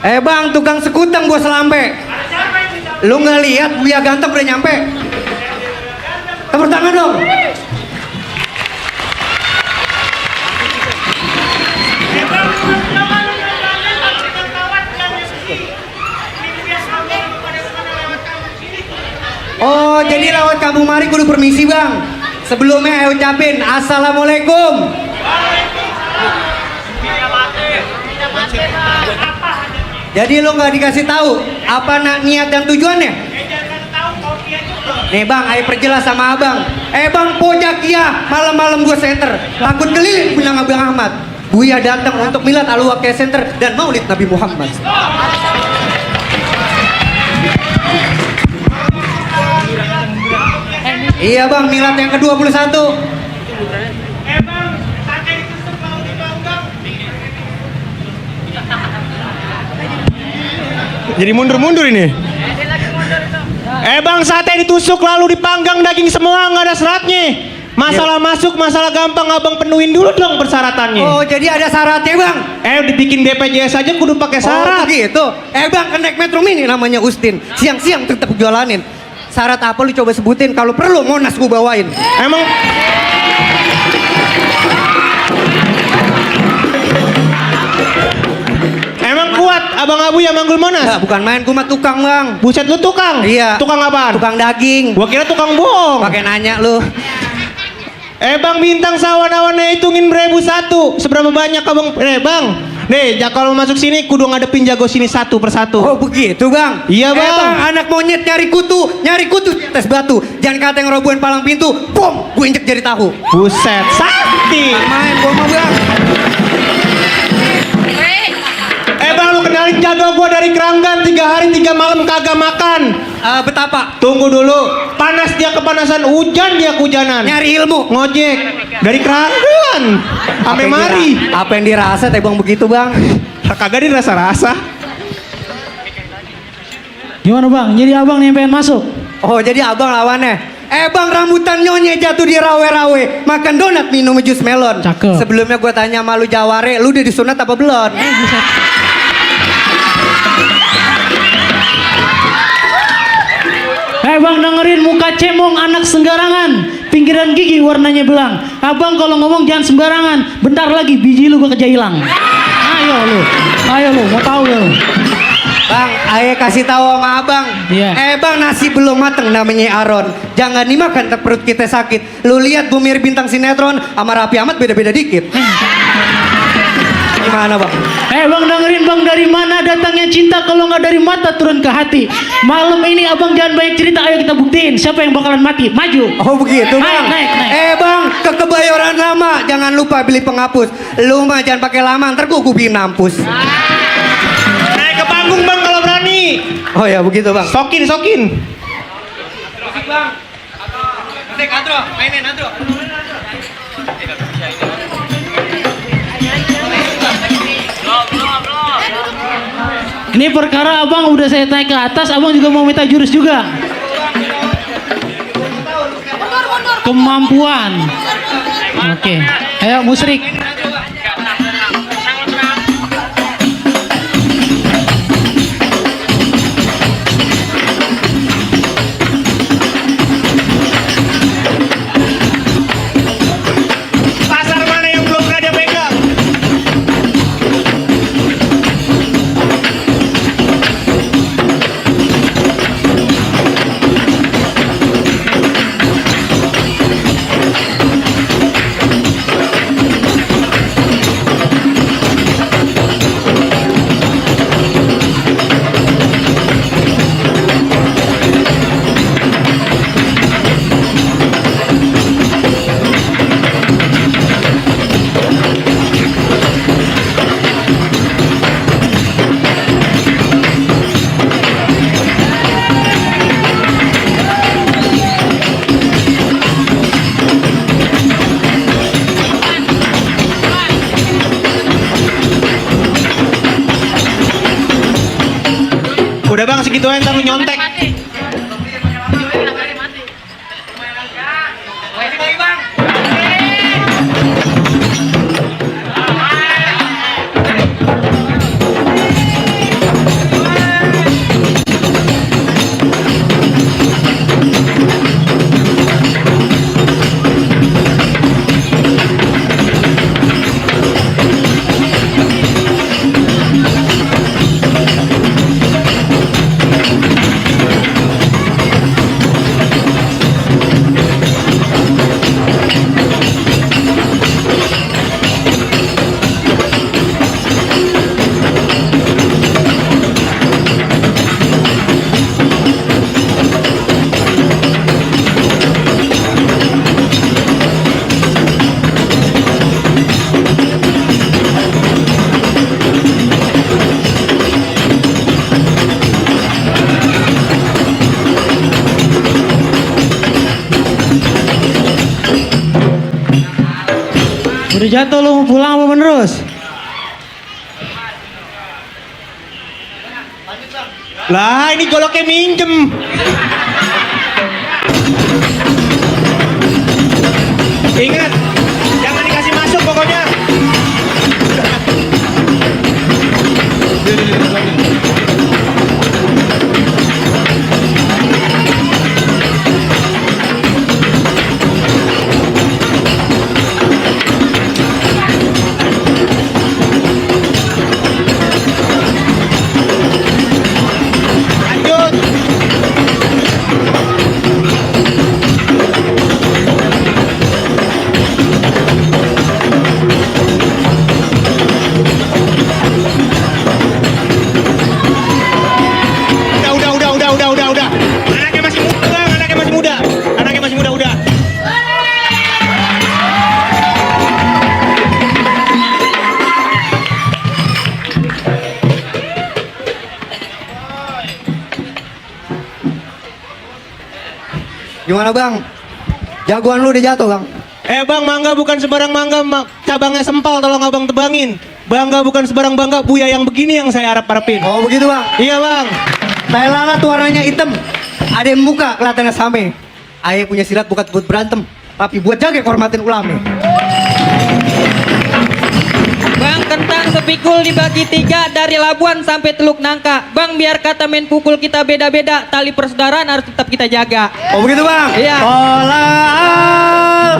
Bang, tukang sekutang gua selampe. Lu nggak lihat Buya ganteng udah nyampe? Tepuk tangan dong. Oh, jadi lewat kampung mari kudu permisi bang. Sebelumnya saya ucapin assalamualaikum. Jadi lo nggak dikasih tahu apa niat dan tujuannya? Nih bang, ayo perjelas sama abang. Bang, pojak iya, malam-malam gue center. Takut keliling punya Abang Ahmad. Buya datang untuk milad al-Waqiah Center dan maulid Nabi Muhammad. Iya bang, milad yang ke-21. Jadi mundur-mundur ini. Bang, sate ditusuk lalu dipanggang daging semua, nggak ada seratnya. Masalah masuk, masalah gampang, abang penuhin dulu dong persyaratannya. Oh, jadi ada syaratnya bang? Dibikin BPJS aja kudu pakai syarat. Oh gitu. Bang, naik Metro Mini namanya Ustin. Siang-siang tetap jualanin. Syarat apa lu coba sebutin, kalau perlu Monas gua bawain. Emang kuat abang Abu yang manggul Monas? Nah, bukan main, gua mah tukang bang. Buset, lu tukang? Iya. Tukang apaan? Tukang daging. Gua kira tukang bohong. Pakai nanya lu. Bang, bintang sawan-awannya hitungin 1.001. Seberapa banyak abang? Bang, nih kalau masuk sini kudu ngadepin jago sini satu persatu. Oh begitu bang? Iya bang. Bang, anak monyet nyari kutu di atas batu. Jangan kata yang robohin palang pintu, bom, gue injek jari tahu. Buset, sakti. Main gua mau bang. Bang, lu kenalin jago gua dari Keranggan, 3 hari 3 malam kagak makan. Betapa? Tunggu dulu, panas dia kepanasan, hujan dia kehujanan. Nyari ilmu. Ngojek dari Keranggan sampai mari. Apa yang dirasa teh bang begitu bang? Kagak dirasa-rasa. Gimana bang? Jadi abang nih yang pengen masuk? Oh jadi abang lawannya. Bang, rambutan nyonya jatuh di rawe-rawe, makan donat minum jus melon. Cakep. Sebelumnya gue tanya sama lu Jaware, lu udah disunat apa belum? Bang, dengerin muka cemong anak senggarangan, pinggiran gigi warnanya belang. Abang kalau ngomong jangan sembarangan, bentar lagi biji lu gua kerja hilang. Ayo lu, mau tahu lu. Bang, ayo kasih tahu sama abang. Iya. Bang, nasi belum mateng namanya Aron. Jangan dimakan, tak perut kita sakit. Lu lihat Bumir bintang sinetron sama Raffi Ahmad beda-beda dikit. Gimana bang? Bang, dengerin bang, dari mana datangnya cinta kalau nggak dari mata turun ke hati. Malam ini abang jangan banyak cerita, ayo kita buktiin siapa yang bakalan mati. Maju. Oh begitu bang. Naik. Bang, ke Kebayoran Lama jangan lupa beli penghapus. Lu mah jangan pakai lama, ntar gua bikin nampus. Naik ke panggung bang kalau berani. Oh ya begitu bang. Sokin. Musik bang. Musik Andro, mainin Andro. Ini perkara abang udah saya naik ke atas, abang juga mau minta jurus juga. Kemampuan. Oke. Ayo musrik. Pasar mana yang belum pernah dia pegang? Udah bang, segitu aja ntar lu nyontek. Udah jatuh lu mau pulang apa menerus? Lah ini goloknya minjem. Ingat, jangan dikasih masuk pokoknya. Lanjut. Udah. Anaknya masih muda, Bang. Anaknya masih muda, udah. Gimana bang? Jagoan lu udah jatuh bang. Bang, mangga bukan sebarang mangga, cabangnya sempal, tolong abang tebangin. Bangga bukan sebarang bangga, buya yang begini yang saya harapin. Oh begitu bang. Iya bang. Tai lalat warnanya hitam. Ada yang muka kelihatannya same. Ayah punya silat bukan buat berantem, tapi buat jaga kehormatan ulama. Bang, kentang sepikul dibagi 3 dari Labuan sampai Teluk Nangka. Bang, biar kata main pukul kita beda-beda, tali persaudaraan harus tetap kita jaga. Oh begitu bang? Iya. Olal.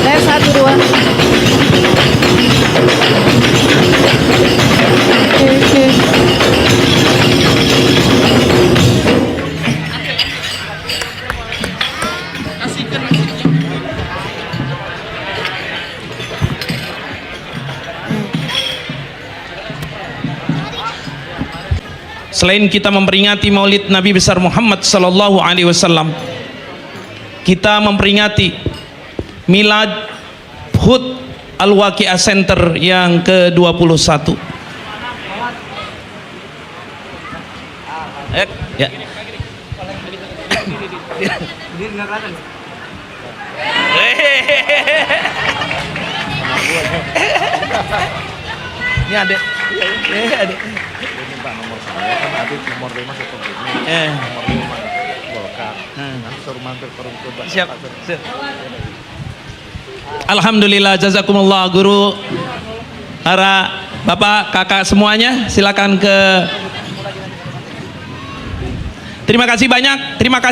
Left 1 2. Selain kita memperingati Maulid Nabi besar Muhammad sallallahu alaihi wasallam, kita memperingati Milad HUT Al-Waqiah Center yang ke-21. Ya. Ini ada. Ada. Siap. Alhamdulillah, jazakumullah guru, para bapak, kakak semuanya, silakan ke. Terima kasih banyak. Terima kasih.